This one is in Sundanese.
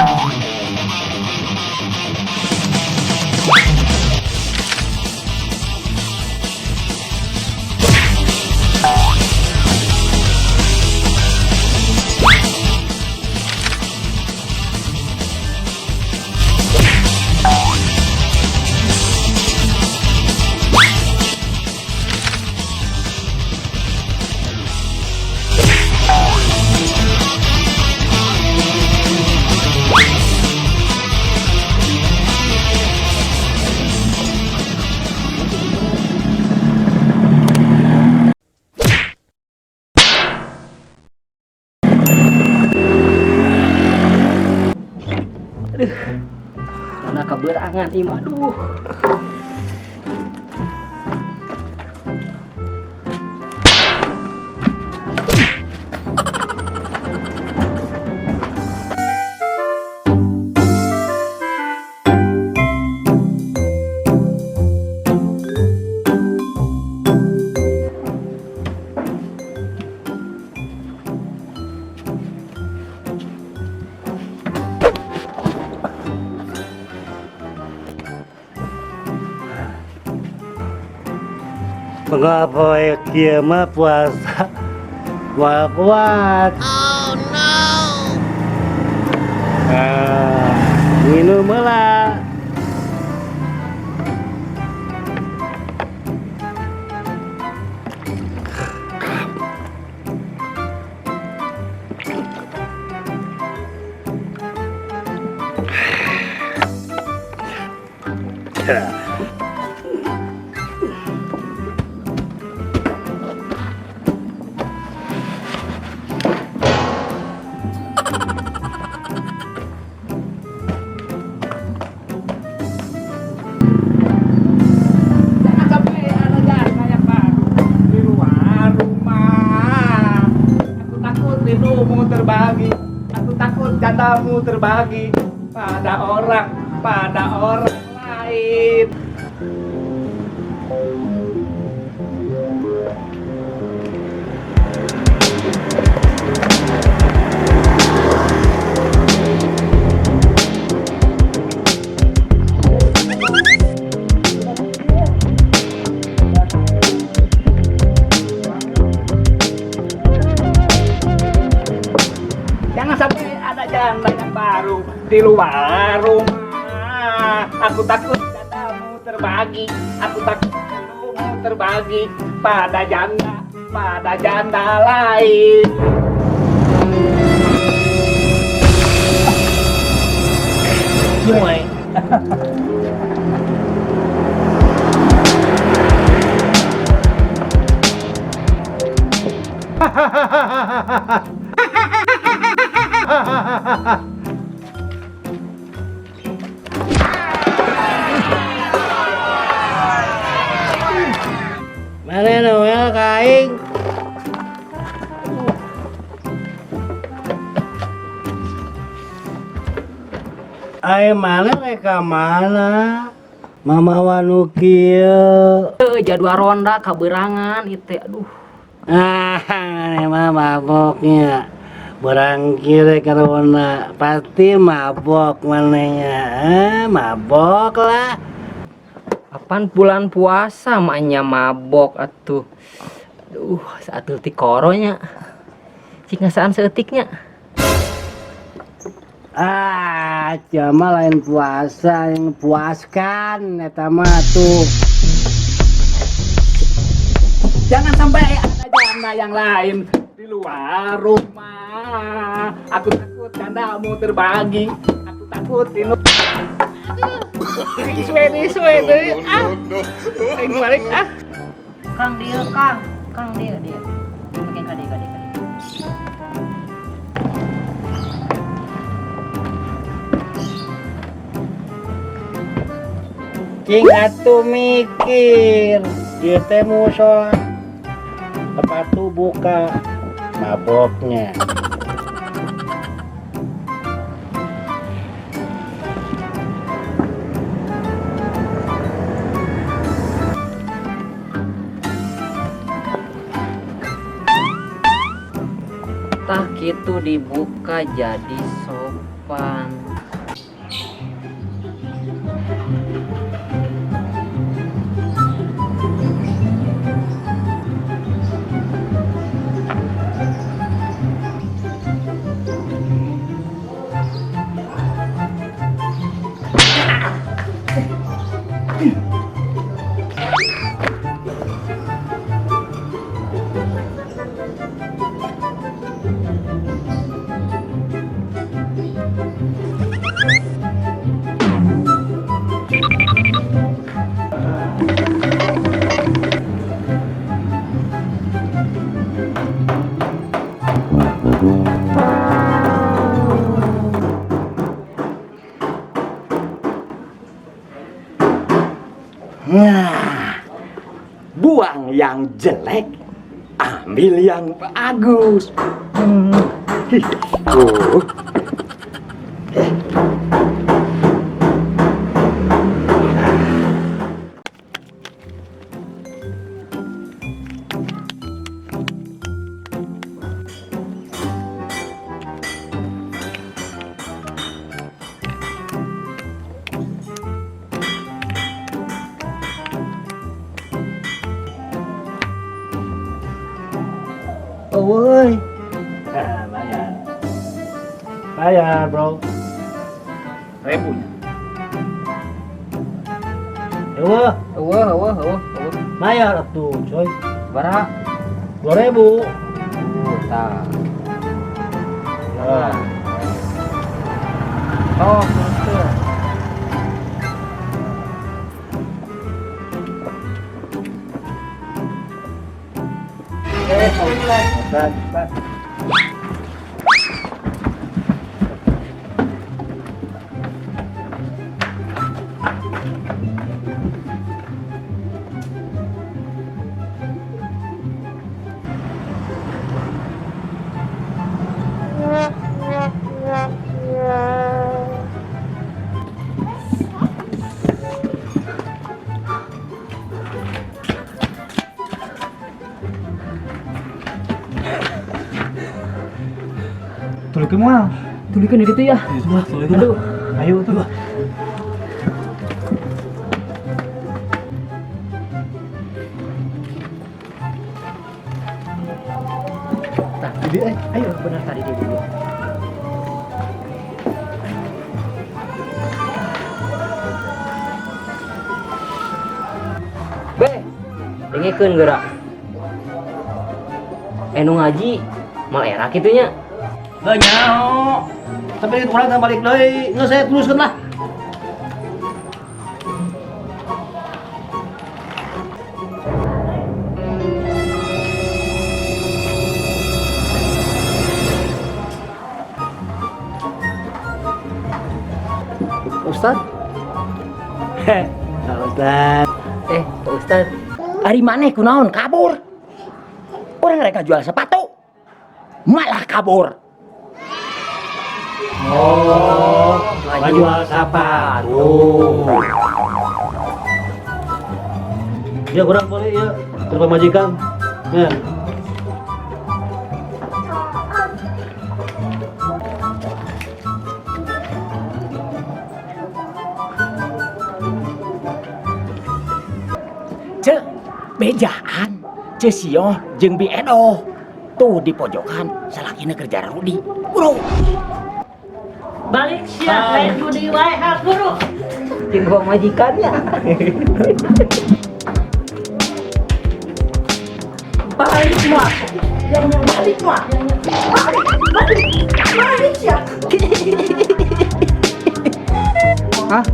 Aduh. Mana kabeurangan ieu mah, aduh. Mengapa kieu mah puasa moal kuat. Oh no. Ah, minum heula. Jangan sampai ada janda yang baru di luar rumah. Aku takut rindumu terbagi. Aku takut jandamu terbagi pada orang lain. Jangan sampai ada janda yang baru di luar rumah. Aku takut jandamu terbagi. Aku takut rindumu terbagi pada janda lain. Mulai. Mana Noel ka aing? Ai mana rek ka mana? Mamawa nu kieu. Eh, jadwal ronda kabeurangan ieu teh, aduh. Ah, emang maboknya. Barang kira karena pasti mabok manehnya. Eh, mabok lah. Apaan bulan puasa maknya mabok atuh. Aduh, saeutik koronya. Cik ngasaan saeutiknya. Ah, cuma lain puasa yang puaskan eta mah tuh. Jangan sampai ada janda yang lain di luar rumah. Aku takut jandamu terbagi. Aku takut rindu. Suwe suwe deui ah. Aing balik ah. Kang, dia, Kang. Kang, dia dia. Oke, kade kade kade. Cing atuh mikir. Dia teh musola. Sepatu buka. Maboknya. Tah. Kitu dibuka jadi sopan. Nah, buang yang jelek, ambil yang bagus. Ih, oh. Oh, woi. Ah, bayar. Bayar, bro. Ribunya. Eueuh, Eueuh, eueuh, eueuh, eueuh. Bayar atuh, coy. Sabaraha? 2000. Oh, tah. Ya. Oh, betul. Eh, Ustaz. Tulikeun moal. Tulikeun gitu ya. Sudah, tulikeun. Aduh. Ayo tuh. Tah, ayo benar tadi dia dulu. Be, dengekeun geura. Eh, nu ngaji mal era kitu nya. Heuh nyaho. Tapi urang teh balik deui. Geus saya teruskeun lah. Ustad? Heh, Pak Ustad. Eh, Pak Ustad. Ari maneh kunaon kabur? Orang mereka jual sepatu malah kabur. Oh, jual sepatu. Ya kurang boleh ya, ke pamajikan. Ya. Cek, bejaan. Cek sio jeung Bi Edo. Tuh di pojokan salakina kerja Rudi. Bro. Balik sia, lain judi wae hak guru. Jeung pamajikannya. Balik mah. Balik mah. Balik, balik, balik sia. Hah?